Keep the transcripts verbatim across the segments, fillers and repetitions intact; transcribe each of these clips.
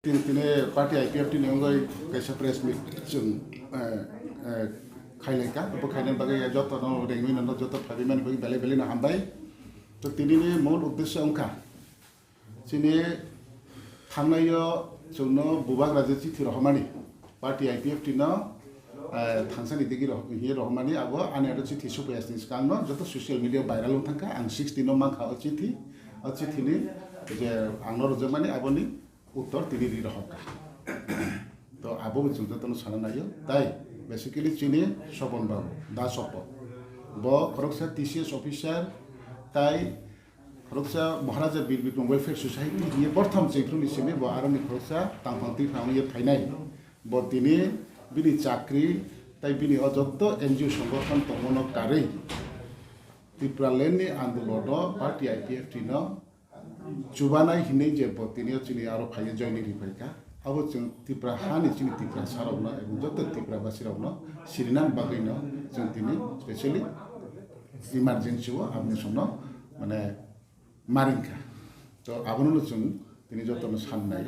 Tini, tini party I P F T ni wngwi kaisa press meet chwng, eh, eh, khailai kha. Bo khainani bagwi joto no rengwi no joto phaimani bagwi belai belai no hambai. To tini ni mul uddesyo wngkha chini thangnai o chwngno bubagra je chithi rohormani party I P F T no, eh, thangsani digi roh-, hiye rohormani abo ani aro chithi supaya sini swkang no joto social media viral wng thangkha. Ang sixteen no mankha o chithi, o chithi ni je ang no rwjakmani aboni uttor tini ri rohorkha. To abo bo chwng jotono sana naio. Tai basically chini Sopon babu, Da Sopon. Bo khoroksa T C S officer, tai khoroksa Maharaja Bir Bikram Welfare Society hiye prothom chengphru ni simi bo aroni khoroksa tangphang twiphang ye phainai. Bo tini bini chakri tai bini o jotto N G O songgothon tongmano karwi Tipraland ni andolon no party I P F T no chubanai hinwi je bo tini o chini aro phaiwi joini ri phaikha. Abo chwng Tipra hani chini Tiprasa rokno ebong joto Tipra basi rokno sirinani bagwino chwng tini specially emergency o aboni somno mane maringkha. To abono chwng tini jotono sannai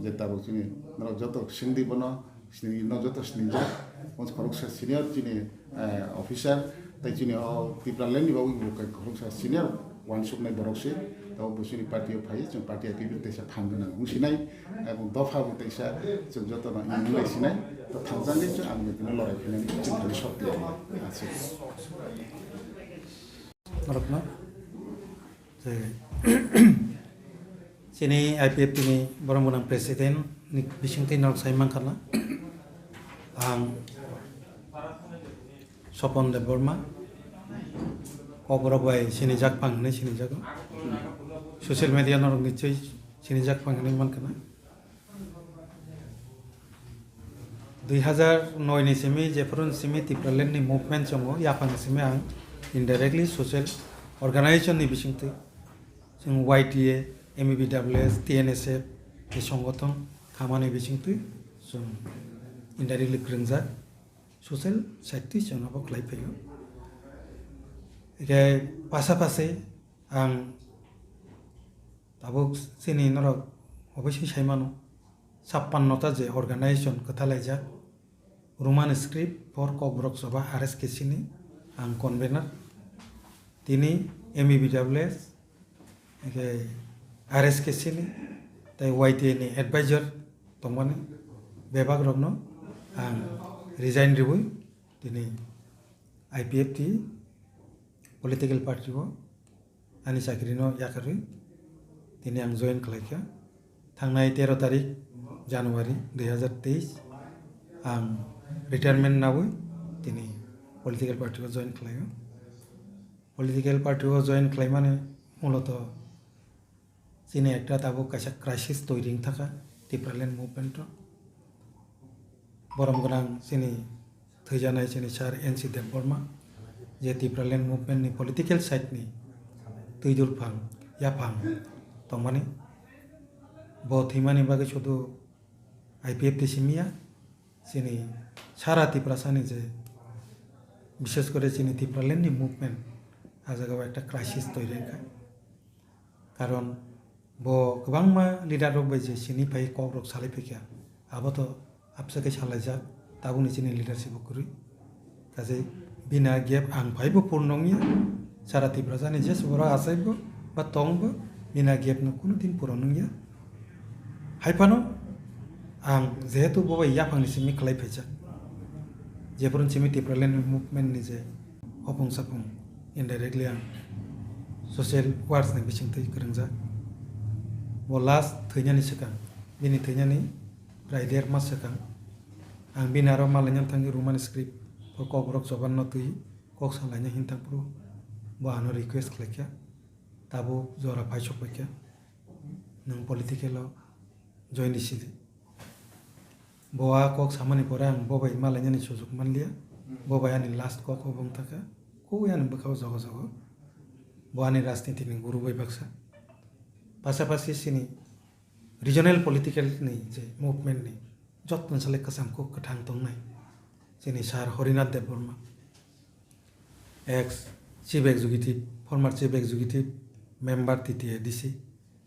je tabuk chini norok joto singdi bono sini no joto sinijak. Khoroksa senior chini eh, officer, tai chini o Tipraland ni bagwi bo khe khoroksa senior wansuknai borok se, tabuk bo chini party o phai, chwng party I P F T teisa phan gwnang wng sinai, ebong dopha bo teisa chwng jotono wng lai sinai, to thangjagwi chwng ang bini lorai khainani chwng thani sokti aswk. Norokno je chini I P F T ni borok gwnang president ni bisingtwi norok sai mankha na ang Sopon Debbarma, Kokborok bai sinijak phang hinwi sinijago. Social media norok ni chwi sinijak phang hinwi mankha na. Dui hazar noi ni simi jephuru ni simi Tipraland ni movement chongo, yaphang ni simi ang indirectly social organization ni bisingtwi, chwng Y T A, M E B W S, T N S F ni songothon khamani bisingtwi chwng indirectly kwrwngjak, social side twi chwng abo khlai phaio. Hwnkhe pasapasi ang tabuk chini norok obviously sai mano, chappanno ta je organization kwthalaijak, Roman script for Kokborok Sabha R S K C ni ang convener, tini M E B W S, hwnkhe R S K C ni tei Y T A ni advisor tongmani, bebak rokno ang resign riwi tini I P F T political party o ani chakri no yakarwi tini ang join khlaikha. Thangnai tero tarik January dui hazar teis ang retirement nawi tini political party o join khlaio. Political party o join khlaimani muloto chini ekta tabuk kaisa crisis toiri wng thaka Tipraland movement o. Borom gwnang chini thwijanai chini sir N C Debbarma, je Tipraland movement ni political side ni twijul phang, yaphang tongmani. Bo thwimani bagwi sudu I P F T simi ya, chini sara Tiprasa ni je, bishes kore chini Tipraland ni movement, a jaga o ekta crisis toiri wngkha. Karon bo kwbangma leader rok bai je sini phai kok rok salai phaikha, abo to absa khe salaijak, tabukni chini leadership bo kwrwi. Kaje bina gap ang phai bo purno wngya, sara Tiprasa ni jes borok achai bo ba tong bo bina gap no kunu din puron wngya. Hai phano ang jehetu bo bai yaphang ni simi khlai phaijak, jephuru simi Tipraland movement ni je opung sapung indirectly ang social works ni bisingtwi kwrwngjak. Bo last thwinani swkang, bini thwinani prai der mas swkang, ang bini aro malaina thangwi Roman script o Kokborok Chobanno twi kok salaina hin thangphuru bo ano request khlaikha, tabuk jora phai sok paikha, nwng political o join risi di. Bo a kok samani pore ang bo bai malainani sujuk manliya. Bo bai ani last kok obo wng thaka. Koi ani bwkha o jogo jogo. Bo ani rajniti ni guru bai baksa. Pasapasi chini regional political ni je movement ni jotoni salai kwcham kuk kwthang tongnai. Chini sir Harinath Debbarma, ex chief executive, former chief executive member T T A D C,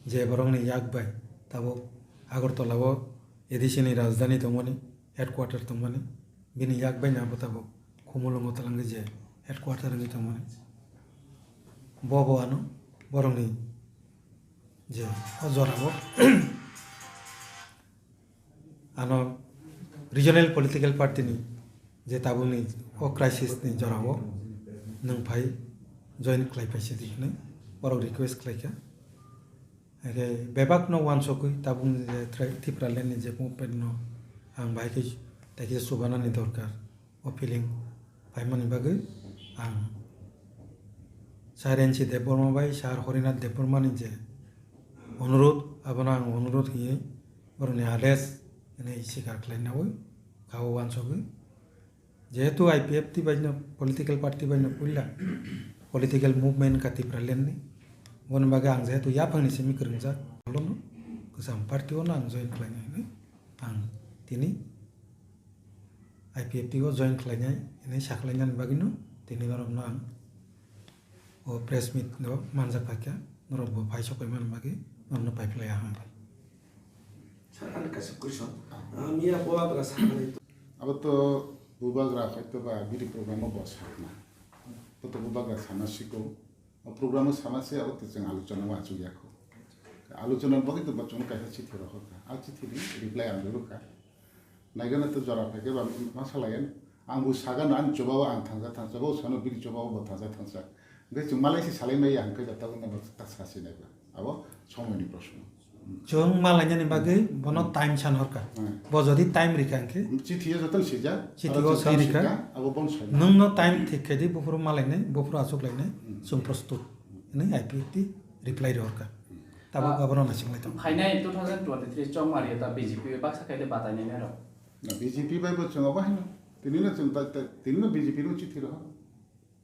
je borokni yak bai tabuk Agartala o A D C ni rajdhani tongmani, headquarter tongmani, bini yak bai no abo tabuk Khumulwngo twlangwi je headquarter wngwi tongmani. Bo bo ano borokni je o jorao ano regional political party ni je tabukni o crisis ni jorao nwng phai join khlai phai sidi hinwi borok request khlaikha. Hake bebak no wansokwi tabukni je Tri-, Tipraland ni je movement no ang bahai khe tei khe chubanani dorkar. O feeling paimani bagwi ang Sir N C Debbarma bai Sir Horinath Debbarma ni je onurudh, abono ang onurudh hiye borokni ades hinwi sikar khlai nawi kha o wansogwi. Jehetu I P F T bai no political party bai no puila political movement ka Tipraland ni, boni bagwi ang jehetu yaphang ni simi kwrwngjak, alono kwcham party o no ang join khlainai hinwi ang tini I P F T o join khlainai hinwi sakhlainani bagwino tini norokno ang o press meet o manjak paikha, norok bo phai sokoi mani bagwi norokno paiphlai ahang. Sir, ani kaisa question. Ah, miya bubagra saknai to. Abo to bubagra hoito ba bini program o bo sakna. Bo to bubagra sana siko. O program o sana se abo to chwng alochona o achuk yakho. Alochona bagwi to bo chwng kaisa chithi rohorkha. A chithi ni reply ang rwkha. Naigana to jora phaikhe ba ma salayan. Ang bo sagano ani chobao ang thangsa thangsa, bo sano bini chobao bo thangsa thangsa. Hwnkhe chwng malai se salai maya hwnkhe da tabuk nang ta sasi nai ba. Abo somoini proshno. Chwng malainani bagwi bono Hmm. time san horkha. Hmm. Bo jodi time rikha hwnkhe Chithi o jotono sijak. Chithi Aro o chwng swi tam rikha. Sijak, abo bon sai. Nwngno time thik khe di buphuru malainai, buphuru achuk lainai, Hmm. chwng prostut. Hinwi I P F T reply rwhorkha. Tabuk Ah, abono naising lai tongo. Phainai two thousand twenty-three chongmari ta B J P baksa khaide batainai nero. Na B J P bai bo chwng abo haino. Tini no chwng ta, ta, tini no B J P no chithi rohor.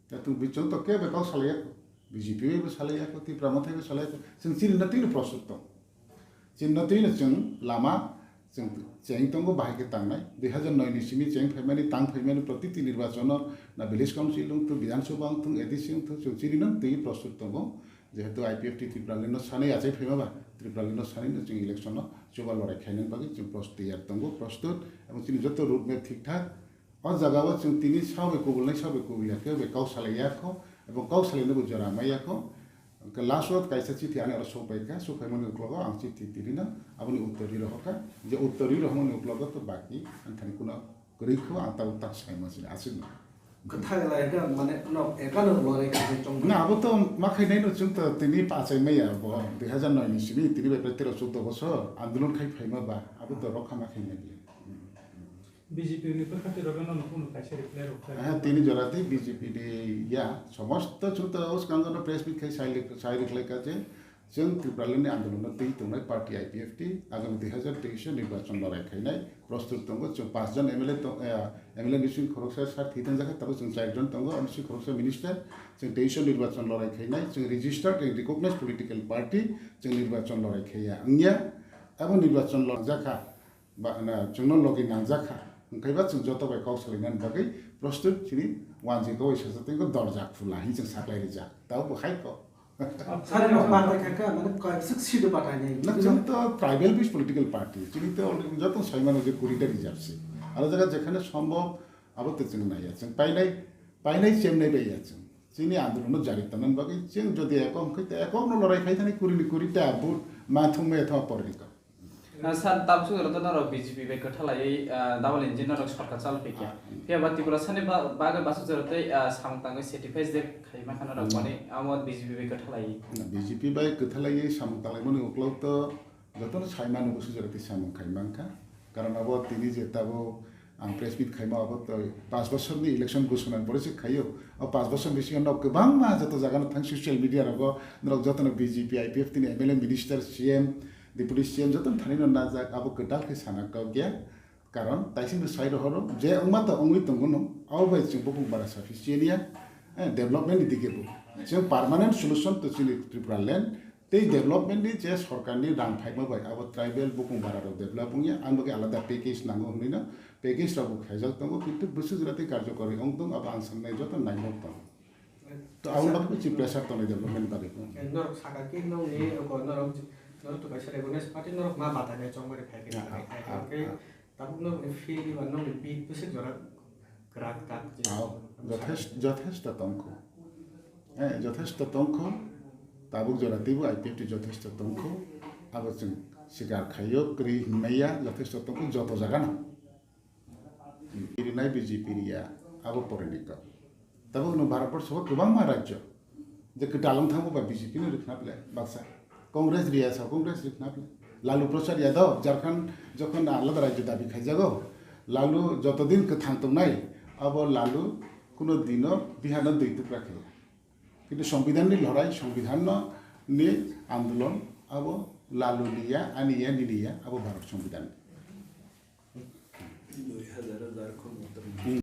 Ta tung bi chwng to kebo kau salai yakho. B J P bai bo salai yakho, Tipra Motha bai salai yakho. Chwng chini no tini prostut tong. Chini no tini chwng lama chwng cheng tongo bahai khe tangnai. Dui hazar noi ni simi cheng phaimani, tang phaimani protiti nirbachon no na village council wng thung, Bidhan Sabha wng thung, A D C wng thung, chwng chini no twi prostut tongo. Jehetu I P F T Tipraland no sanwi achai phaima ba, Tipraland no sanwi no chwng election no chuba lorai khaina bagwi chwng pros-, tiyar tongo, prostut, ebong chini joto road map thik thak. O jaga o chwng tini sabai kubulnai, sabai kubul ya khe bai kau salai yakho, ebong kau salai no bo jora mai yakho. Hwnkhe last o kaisa chithi ani oro sok bai kha, sok phaimani uklogo ang chithi tini no aboni uttor ri rohor kha, je uttor ri rohormani uklogo to baki ani thani kuno kwrwi kho ang tabuk tak sai ma sini aswk no. Kwthang lai khe, mane, no, ekano lorai khe chong. Na, abo to ma khainai no chwng to tini pa achai maya bo dui hazar noi ni simi tini bai prai tero chuddo bosor andolon khai phaima ba, abo to rokha ma khainai le. B J P ni kwthati rok no kuno kaisa reply rok khlai. Ah, tini jora tei B J P ni ya, somosto chwng to swkango no press meet khai sai le-, sai rwkhlai kha je, Chwng Tipraland ni andolon no twi tongnai party I P F T agami dui hazar teis o nirbachon lorai khainai prostut tongo. Chwng panch jon M L A tong-, eh, M L A bising khoroksa sar thwi thangjak kha, tabuk chwng char jon tongo, M C khoroksa minister. Chwng teis o nirbachon lorai khainai, chwng registered and recognized political party, chwng nirbachon lorai khaiya wngya. Abo nirbachon lorjak kha, ba, na, chwngno logi nangjak kha, hwnkhe ba chwng joto bai kok salainani bagwi prostut chini wanjwi kok bai sajak tei dorja khula hinwi chwng saklai rijak. Tabuk bo hai kok. Sir, no, party kha kha, mane, kaisa seat o bathai nai. Na, chwng to tribal based political party. Chini to already joto saimano je kuri ta reserve se. Aro jaga jekhane sombhob, abo to chwng naiya. Chwng painai, painai chemnai bai ya chwng. Chini andolon no jari tongnani bagwi chwng jodi ekok hwnkhe to ekok no lorai khai thani kuri ni kuri ta vote ma thung ma thung porni kok. Ah, sir, tabuk sujaro to norok B J P bai kwthalaiwi, ah, double engine norok sorkar chal phaikha. Ah, hmm. Phiya ba Tiprasani ba-, bagwi basu jora tei, ah, samung tangwi sacrifice je khaima kha norok Hmm. mani amo B J P bai kwthalaiwi. Na, B J P bai kwthalaiwi samung tanglaimani uklok to jotono saimano busu jora tei samung khai mankha. Karon abo tini je tabuk ang press meet khaima abo to panch bosorni election ghoshona ni pore se khaio. O panch bosor bisingo nok kwbangma joto jagano thang social media rogo norok jotono B J P, I P F T ni M L A, minister, C M, Deputy C M jotono thani no najak, abo kwtal khe sana kok ya. Karon taising no sai rohoro je wngma to wngwi tongo no, abo bai chwng bukung bara sufficient ya, eh, development ni dige bo. Chwng permanent solution to chini Tripura land tei development ni je sorkar ni rang phaima bai abo tribal bukung bara rok develop wngya, ang bagwi alada package nango hwnwi no package rok bo khaijak tongo, kintu bwswk jora tei karjokori wng tong abo ang sangnai joto naimok tongo. To aboni bagwi chini pressure tongnai development bagwi. Norok saka khe nokni, norok Norok to kaisa recognized party, norok ma bata khe chongmani phai khe Ah, ah, ah, ah. Tabuk norok ni field ba norok ni beat bwswk jora kwrak tak je. Ah, jothesh-, jothesto tongkho. Eh, jothesto tongkho. Tabuk jora teibo I P F T jothesto tongkho. Abo chwng sikar khaio, kwrwi hinmaya, jothesto tongkho, joto jagano. Rinai B J P riya, abo poreni kok. Tabuk no Bharat borsho o kwbangma rajyo je kwtal wng thango ba B J P no rikna ble baksa. Congress riya sa Congress rikna ble. Lalu Prasad Yadav Jharkhand jokhon alada rajyo dabi khaijago. Lalu jotodin kwthang tongnai abo Lalu kuno dino Bihar no dui tukra khaiya. Kintu Songbidan ni lorai, Songbidan no ni andolon abo Lalu niya, ani ya, nini ya, abo Bharat Songbidan. Dui hazar hazar khormo.